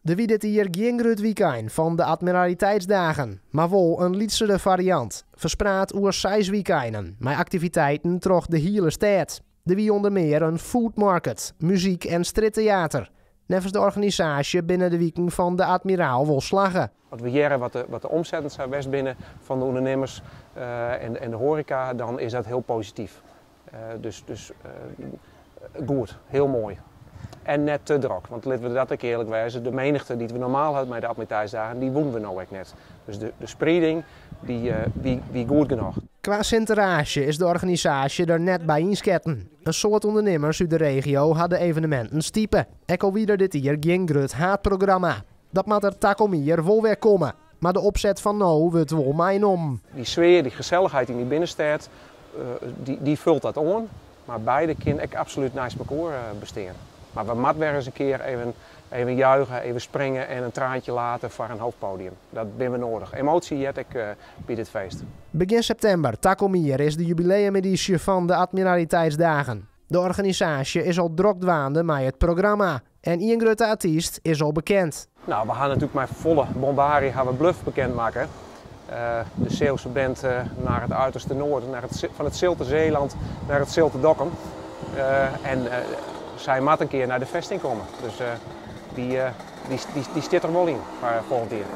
Der wie dit jier gjin grut wykein fan de Admiraliteitsdagen, mar wol in lytsere fariant, ferspraat oer seis wykeinen, mei aktiviteiten troch de hiele stêd. Der wie ûnder mear in food market, muzyk en strjitteater. Neffens de organisaasje binne de wiken fan de Admiraal wol slagge. As we hearre wat de omsetten sa west binne fan de ûndernimmers en de hoareka, dan is dat hiel posityf. Dus goed, hiel moai. En net te drok, want litte we dat ek earlik wêze, de menichte dy't we normaal hawwe mei de Admiraliteitsdagen, dy woene we no ek net. Dus de sprieding dy wie goed genôch. Kwa sinteraasje is de organisaasje der net by ynsketten. In soad ûndernimmers út de regio ha de eveneminten stipe. Ek al wie der dit jier gjin grut haadprogramma. Dat moat der takom jier wol wer komme. Mar de opset fan no wurdt wol meinommen. Dy sfear, dy gesellichheid yn dy binnenstêd, dy fult dat oan. Mar beide kin ek absolút neist mekoar bestean. Mar we moatte wer ris in kear even juiche, even springe en in traantje late foar in hoofdpodium. Dat binne we noadich. Emoasje heart ek by dit feest. Begjin septimber takom jier is de jubileumedysje fan de Admiraliteitsdagen. De organisaasje is al drok dwaande mei it programma en ien grutte artyst is al bekend. No, we ha natuerlik mei folle bombaarje ha we Bløf bekend makke. De Zeeuwse band naar het uiterste noorden, fan it Zilte Zeeland nei it Zilte Dokkum. En sy moat in kear nei de festing komme. Dus dy stiet der wol yn foar folgjend jier.